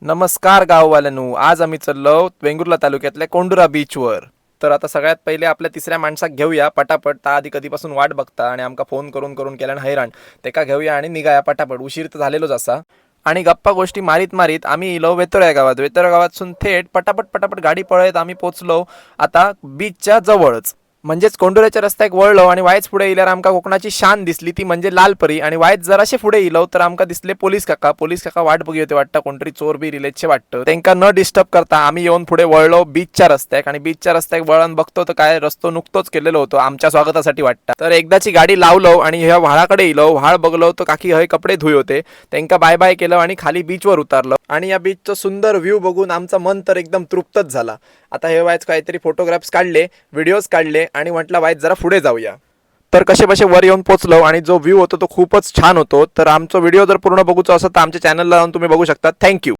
नमस्कार गाववाल्यांनो, आज आम्ही चाललो वेंगुर्ला तालुक्यातल्या कोंडुरा बीचवर. तर आता सगळ्यात पहिले आपल्या तिसऱ्या माणसाक घेऊया पटापट. ता आधी कधीपासून वाट बघता आणि आमका फोन करून करून केल्यान हैराण. तेका घेऊया आणि निघाया पटापट, उशीर तर झालेलोच असा. आणि गप्पा गोष्टी मारीत मारीत आम्ही इलो वेतोऱ्या गावात. वेतोऱ्या गावातसून थेट पटापट पटापट गाडी पळत आम्ही पोचलो आता बीचच्या जवळच, म्हणजेच कोंडुऱ्याच्या रस्त्याक वळलो आणि वायच पुढे इल्यार आमका कोकणाची शान दिसली, ती म्हणजे लालपरी. आणि वायच जराशे पुढे इलो तर आमका दिसले पोलीस काका. पोलीस काका वाट बघी होते वाटतं, कोणतरी चोर बी रिलेचे वाटतं. त्यांका न डिस्टर्ब करता आम्ही येऊन पुढे वळलो बीचच्या रस्त्याक. आणि बीचच्या रस्त्याक वळण बघतो तर काय, रस्तो नुकतोच केलेलो होतो आमच्या स्वागतासाठी वाटतं. तर एकदाची गाडी लावलो आणि ह्या व्हाळाकडे इलो. व्हाळ बघलो तर काकी हय कपडे धुई होते. त्यांका बाय बाय केलं आणि खाली बीचवर उतारलं आणि या बीचचं सुंदर व्ह्यू बघून आमचं मन तर एकदम तृप्तच झाला. आता हे वायच काहीतरी फोटोग्राफ्स काढले, व्हिडिओज काढले आणि म्हटलं वायच जरा पुढे जाऊया. तर कसे बसे वर येऊन पोचलो आणि जो व्ह्यू होतो तो खूपच छान होतो. तर आमचा व्हिडिओ जर पूर्ण बघूचा असेल तर आमच्या चॅनलला जाऊन तुम्ही बघू शकता. Thank you.